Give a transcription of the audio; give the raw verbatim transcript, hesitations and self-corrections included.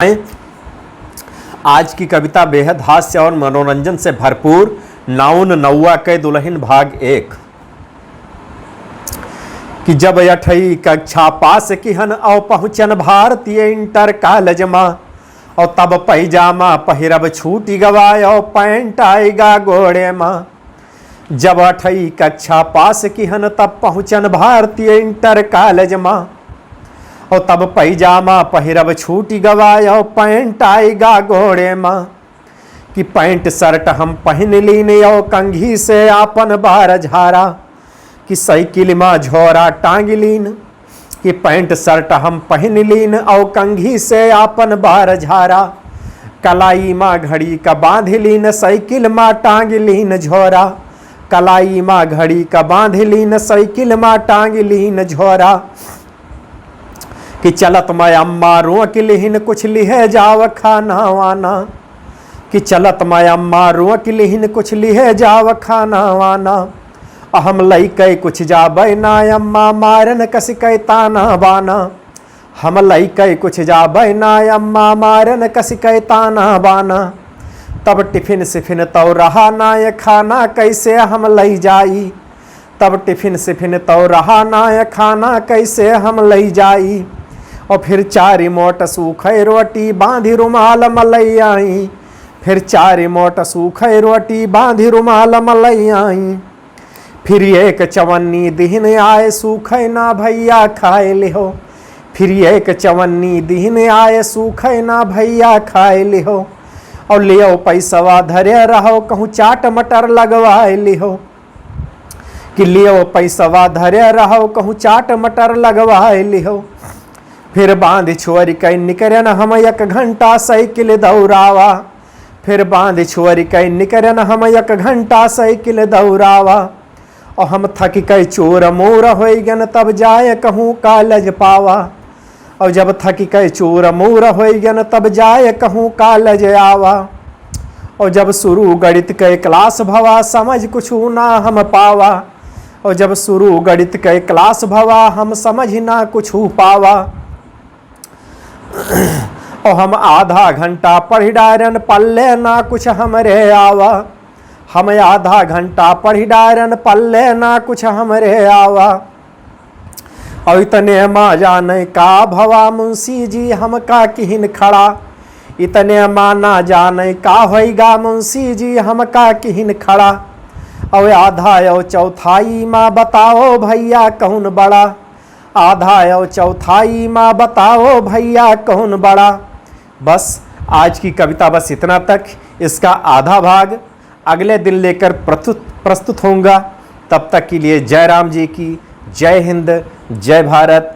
आज की कविता बेहद हास्य और मनोरंजन से भरपूर। नाउन नौवा कै दुलहिन भाग एक। कि जब अठई कक्षा पास किहन औ पहुँचन भारतीय इंटर कॉलेज मा, औ तब पैजामा पहिरब छूटि गवा औ पैंट आइगा गोड़े मा। जब अठई कक्षा पास किहन तब पहुँचन भारतीय इंटर कॉलेज मा, औ तब पैजामा पहिरब छूटि गवा औ पैंट आइगा गोड़े मा। कि पैंट शर्ट हम पहिन लीन औ कंघी से आपन बार झारा, कि साइकिल मा झोरा टांग लीन। कि पैंट शर्ट हम पहिन लीन औ कंघी से आपन बार झारा, कलाई मा घड़ी का बांध लीन, साइकिल मा टांग लीन झोरा, कलाई मा घड़ी का बांध लीन, साइकिल मा टांग लीन झोरा। कि चलत मा अम्मा रोक लिहिन कुछ लिहे जाव खाना वाना, कि चलत मा अम्मा रोक लिहिन कुछ लिहे जाव खाना वाना। अ हम लइके कुछ जाबै ना अम्मा मारन कसिके ताना बाना, हम लइके कुछ जाबै ना अम्मा मारन कसिके ताना बाना। तब टिफिन सिफिन तौ रहा ना, ये खाना कैसे हम लइ जाई। तब टिफिन सिफिन तौ रहा ना, ये खाना कैसे हम लइ जाई। औ फिर चारि मोट सूखै रोटी बांधि रुमाल मा लइ आई, फिर चारि मोट सूखै रोटी बांधि रुमाल मा लइ आई। फिर एक चवन्नी दिहिन आए सूखै ना भइया खाए लिहो, फिर एक चवन्नी दिहिन आए सूखै ना भइया खाए लिहो। औ लियो पैसवा धरे रहो कहूँ चाट मटर लगवाए लिहो, कि लियो पैसवा धरे रहो कहूँ चाट मटर लगवाए लिहो। फिर बांध छोरि कै निकरन हम एक घंटा साइकिल दौरावा, फिर बांध छोरि कै निकरन हम एक घंटा साइकिल दौरावा। औ हम थकि कै चूर मूर होइगन तब जाए कहूँ कॉलेज पावा, औ जब थकि कै चूर मूर होइगन तब जाए कहूँ कॉलेज आवा। औ जब शुरू गणित कै क्लास भवा समझ कुछ ना हम पावा, औ जब शुरू गणित कै क्लास भवा हम समझ ना कुछ पावा। औ हम आधा घंटा पढ़ि डारन पल्ले ना कुछ हमरे आवा, हम आधा घंटा पढ़ि डारन पल्ले ना कुछ हमरे आवा। औ इतने मा जानै का भवा मुंशी जी हमका किहिन खड़ा, इतने मा ना जानै का होइगा मुंशी जी हमका किहिन खड़ा। औ आधा औ चौथाई मा बताओ भइया कौन बड़ा, आधा औ चौथाई मा बताओ भइया कौन बड़ा। बस, आज की कविता बस इतना तक। इसका आधा भाग अगले दिन लेकर प्रस्तुत, प्रस्तुत होऊंगा। तब तक के लिए जय राम जी की, जय हिंद, जय भारत,